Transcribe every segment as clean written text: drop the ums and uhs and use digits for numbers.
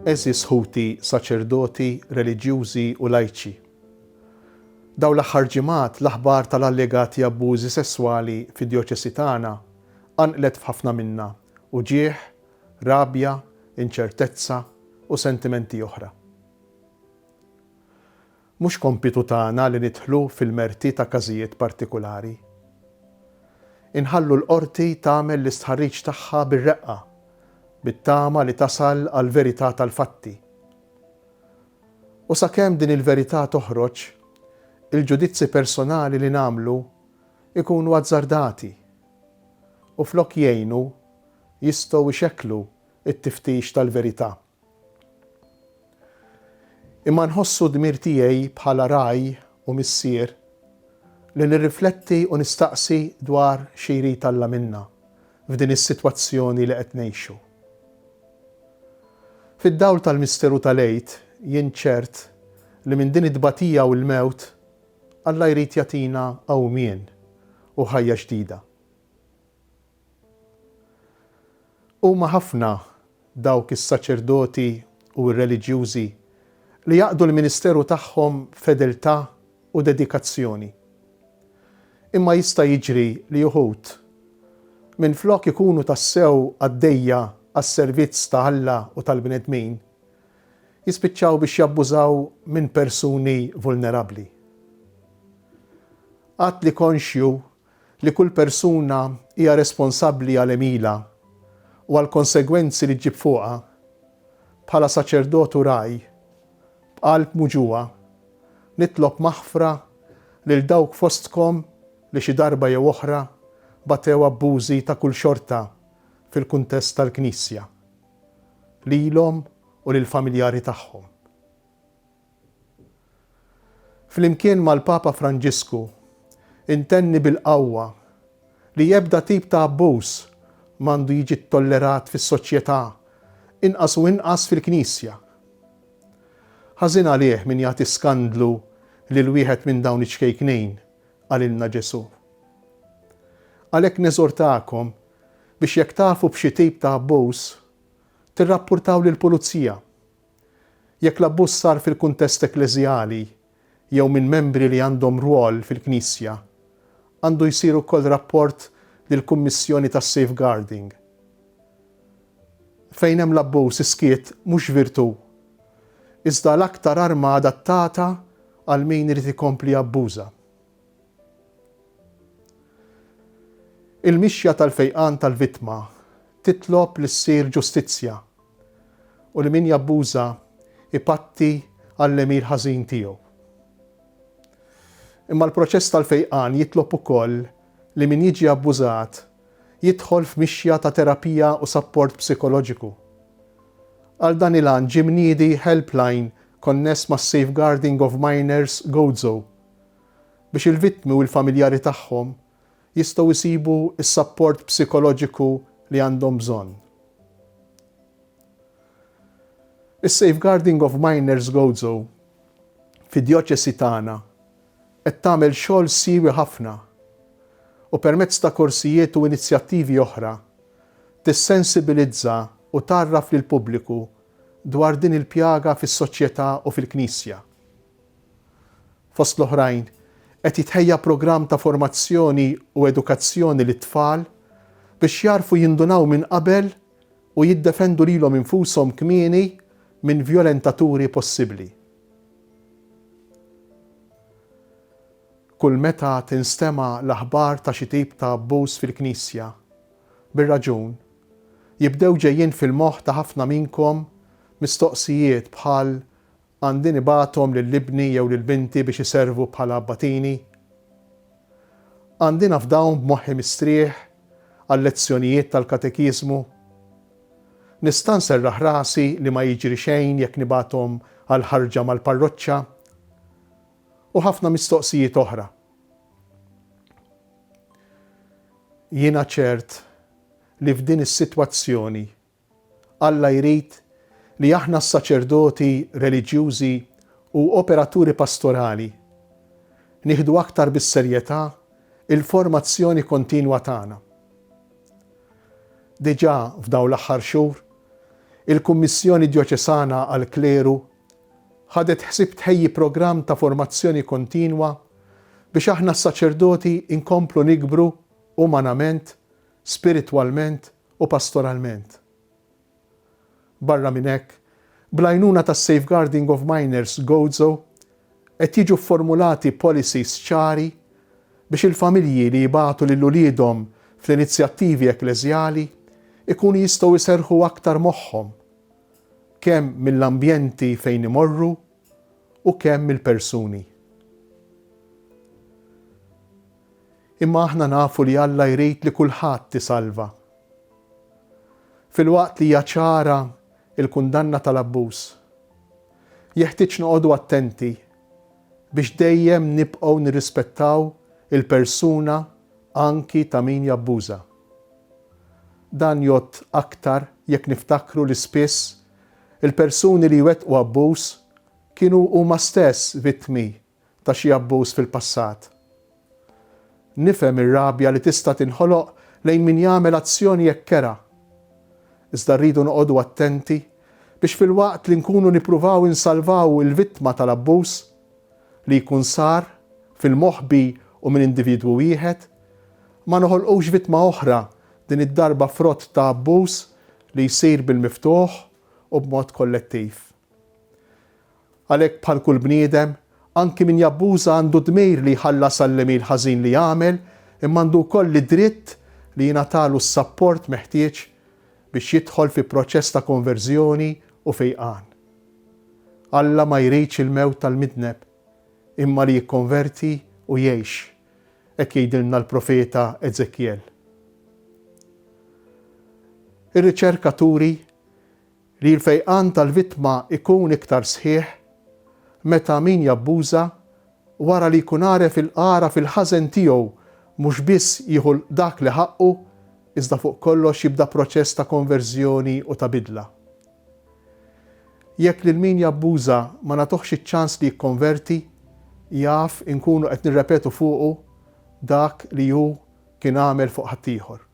Għeżież ħuti saċerdoti, reliġjużi u lajċi. Dawn l-aħħar ġimgħat l-aħbar tal-allegati abbużi sesswali fid-djoċesi tagħna qanqlet f'ħafna minna uġigħ, rabja, inċertezza u sentimenti oħra. Mhux kompitu tagħna li nidħlu fil-merti ta' każijiet partikulari. Inħallu l-Qorti tagħmel l-istħarriġ tagħha bir-reqqa, bit-tama li tasal għall-verità tal-fatti. U sakemm din il-verità toħroġ, il-ġudizzji personali li nagħmlu jkunu azzardati u flok jgħinu jistgħu jxekklu t-tiftix tal-verità. Imma nħossu dmir tiegħi bħala ragħaj u missier li nirrifletti u nistaqsi dwar xi jrid Alla minna f'din is-sitwazzjoni li qed ngħixu. Fid-dawl tal-misteru tal-Għid jien ċert li minn din it-tbatija u l-mewt Alla jrid jagħtina qawmien u ħajja ġdida. Huma ħafna dawk is-saċerdoti u r-reliġjużi li jaqdu l-ministeru tagħhom b'fedeltà u dedikazzjoni. Imma jista' jiġri li uħud, minflok ikunu tassew qaddejja għas-servizz ta' Alla u tal-bnedmin, jispiċċaw biex jabbużaw minn persuni vulnerabbli. Għad li konxju li kull persuna hija responsabbli għal għemilha u għall-konsegwenzi li ġġib fuqha, bħala saċerdot u ragħaj, b'qalb muġugħa, nitlob maħfra lil dawk fostkom li xi darba jew oħra batew abbużi ta' kull xorta fil-kuntest tal-Knisja, lilhom u lill-familjari tagħhom. Flimkien mal-Papa Franġisku, intenni bil-qawwa li ebda tip ta' abbuż m'għandu jiġi ttollerat fis-soċjetà, inqas u inqas fil-Knisja. Ħażin għalih min jagħti skandlu lil wieħed minn dawn iċ-ċkejknin, qalilna Ġesù. Għalhekk neżortakom biex jekk tafu b'xi tip ta' abbuż, tirrappurtaw lill-pulizija. Jekk l-abbuż sar fil-kuntest ekkleżjali jew minn membri li għandhom rwol fil-Knisja, għandu jsir ukoll rapport lill-Kummissjoni tas-Safeguarding. Fejn hemm l-abbuż is-skiet mhux virtù, iżda l-aktar arma adattata għal min irid ikompli jabbuża. Il-mixja tal-fejqan tal-vittma titlob li ssir ġustizzja u li min jabbuża jpatti għall-għemil ħażin tiegħu. Imma l-proċess tal-fejqan jitlob ukoll li min jiġi abbużat jidħol f'mixja ta' terapija u sapport psikoloġiku. Għal dan il-għan ġie mniedi helpline konness mas-Safeguarding of Minors Gozo biex il-vittmi u l-familjari tagħhom jistgħu jsibu s-sapport psikoloġiku li għandhom bżonn. Is-Safeguarding of Minors Gozo fid-djoċesi tagħna qed tagħmel xogħol siewi ħafna u permezz ta' korsijiet u inizjattivi oħra tissensibilizza u tgħarraf lill-pubbliku dwar din il-pjaga fis-soċjetà u fil-Knisja. Fost l-oħrajn, qed jitħejja programm ta' formazzjoni u edukazzjoni lit-tfal biex jagħrfu jindunaw minn qabel u jiddefendu lilhom infushom kmieni minn vjolentaturi possibbli. Kull meta tinstema' l-aħbar ta' xi tip ta' abbuż fil-Knisja, bir-raġun, jibdew ġejjin fil-moħħ ta' ħafna minnkom mistoqsijiet bħal Għandi nibgħathom lil ibni jew lil binti biex iservu bħala abbatini? Għandi nafdahom b'moħħi mistrieħ għal-lezzjonijiet tal-katekiżmu? Nista' nserraħ rasi li ma jiġri xejn jekk nibgħathom għal ħarġa mal-parroċċa? U ħafna mistoqsijiet oħra. Jiena ċert li f'din is-sitwazzjoni Alla jrid li aħna s-saċerdoti, reliġjużi u operaturi pastorali nieħdu aktar bis-serjetà il-formazzjoni kontinwa tagħna. Diġà f'dawn l-aħħar xhur, Il-Kummissjoni Djoċesana għall-Kleru ħadet ħsieb tħejji programm ta' formazzjoni kontinwa biex aħna s-saċerdoti nkomplu nikbru umanament, spiritwalment u pastoralment. Barra minn hekk, bl-għajnuna tas-Safeguarding of Minors Gozo, qed jiġu fformulati policies ċari biex il-familji li jibagħtu lil uliedhom fl-inizjattivi ekkleżjali jkunu jistgħu jserrħu aktar moħħhom, kemm mill-ambjenti fejn imorru u kemm mill-persuni. Imma aħna nafu li Alla jrid li kulħadd isalva. Filwaqt li hija ċara l-kundanna tal-abbuż, jeħtieġ noqogħdu attenti biex dejjem nibqgħu nirrispettaw il-persuna anki ta' min jabbuża. Dan jgħodd aktar jekk niftakru li spiss il-persuni li jwettqu abbuż kienu huma stess vittmi ta' xi abbuż fil-passat. Nifhem ir-rabja li tista' tinħoloq lejn min jagħmel azzjoni hekk kerha. Iżda rridu noqogħdu attenti biex filwaqt li nkunu nippruvaw insalvaw il-vittma tal-abbuż, li jkun sar fil-moħbi u minn individwu wieħed, ma noħolqux vittma oħra din id-darba frott ta' abbuż li jsir bil-miftuħ u b'mod kollettiv. Għalhekk bħal kull bniedem, anki min jabbuża għandu dmir li jħallas għall-għemil ħażin li għamel imma għandu wkoll id-dritt li jingħatalu s-sapport meħtieġ biex jidħol fi proċess ta' konverżjoni u fejqan. Alla ma jridx il-mewt tal-midneb, imma li jikkonverti u jgħix, hekk jgħidilna l-profeta Eżekjel. Ir-riċerka turi Li l-fejqan tal-vittma jkun iktar sħiħ meta min jabbuża, wara li jkun għaref il-għaraf il-ħażen tiegħu mhux biss jieħu dak li ħaqqu iżda fuq kollox jibda proċess ta' konverżjoni u ta' bidla. Jekk lil min jabbuża ma nagħtuhx iċ-ċans li jikkonverti, jaf inkunu qed nirrepetu fuqu dak li hu kien għamel fuq ħaddieħor.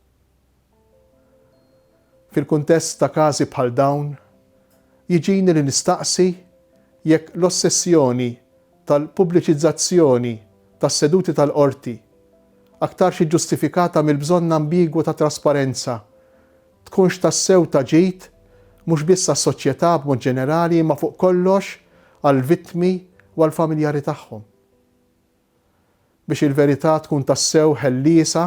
Fil-kuntest ta' każi bħal dawn, jiġini li nistaqsi jekk l-ossessjoni tal-pubbliċizzazzjoni tas-seduti tal-qorti, aktarx iġġustifikata mill-bżonn ambigwu ta' trasparenza, tkunx tassew ta' ġid mhux biss għas-soċjetà b'mod ġenerali imma fuq kollox għall-vittmi u għall-familjari tagħhom. Biex il-verità tkun tassew ħelliesa,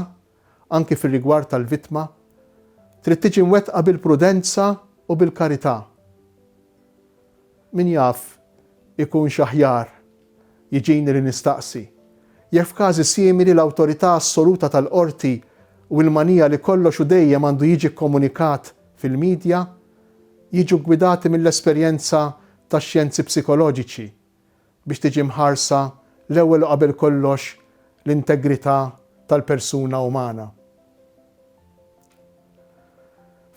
anki fir-rigward tal-vittma, trid tiġi mwettqa bil-prudenza u bil-karità. Min jaf ikunx aħjar, jiġini li nistaqsi, jekk f'każi simili l-awtorità assoluta tal-qorti u l-manija li kollox u dejjem għandu jiġi kkomunikat fil-midja jiġu ggwidati mill-esperjenza tax-xjenzi psikoloġiċi biex tiġi mħarsa l-ewwel u qabel kollox l-integrità tal-persuna umana.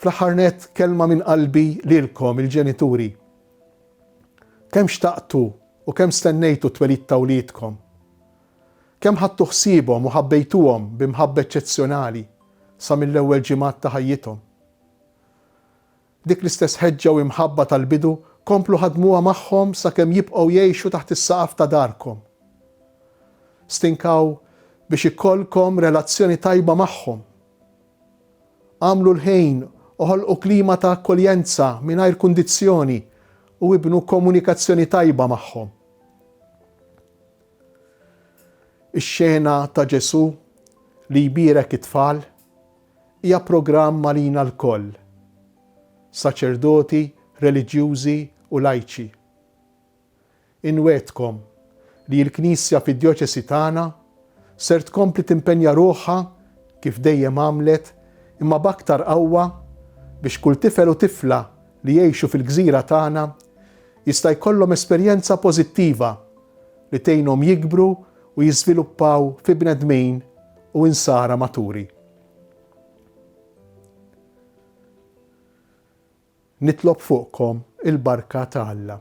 Fl-aħħar nett kelma minn qalbi lilkom il-ġenituri. Kemm xtaqtu u kemm stennejtu t-twelid ta' wliedkom. Kemm ħadtu ħsiebhom u ħabbejtuhom bi mħabba eċċezzjonali sa mill-ewwel ġimgħat ta' ħajjithom. Dik l-istess ħeġġa u imħabba tal-bidu komplu ħaddmuha magħhom sakemm jibqgħu jgħixu taħt is-saqaf ta' darkom. Stinkaw biex ikollkom relazzjoni tajba magħhom. Agħmlu l-ħin u ħolqu klima ta' akkoljenza mingħajr kundizzjoni u ibnu komunikazzjoni tajba magħhom. Ix-xena ta' Ġesù li jbierek it-tfal hija programm għalina lkoll, saċerdoti, reliġjużi u lajċi. Inwegħdkom li l-Knisja fid-djoċesi tagħna ser tkompli timpenja ruħha kif dejjem għamlet imma b'aktar qawwa biex kull tifel u tifla li jgħixu fil-gżira tagħna jista' jkollhom esperjenza pożittiva li tgħinhom jikbru u jiżviluppaw fi bnedmin u insara maturi. Nitlob fuqkom il-barka ta' Alla.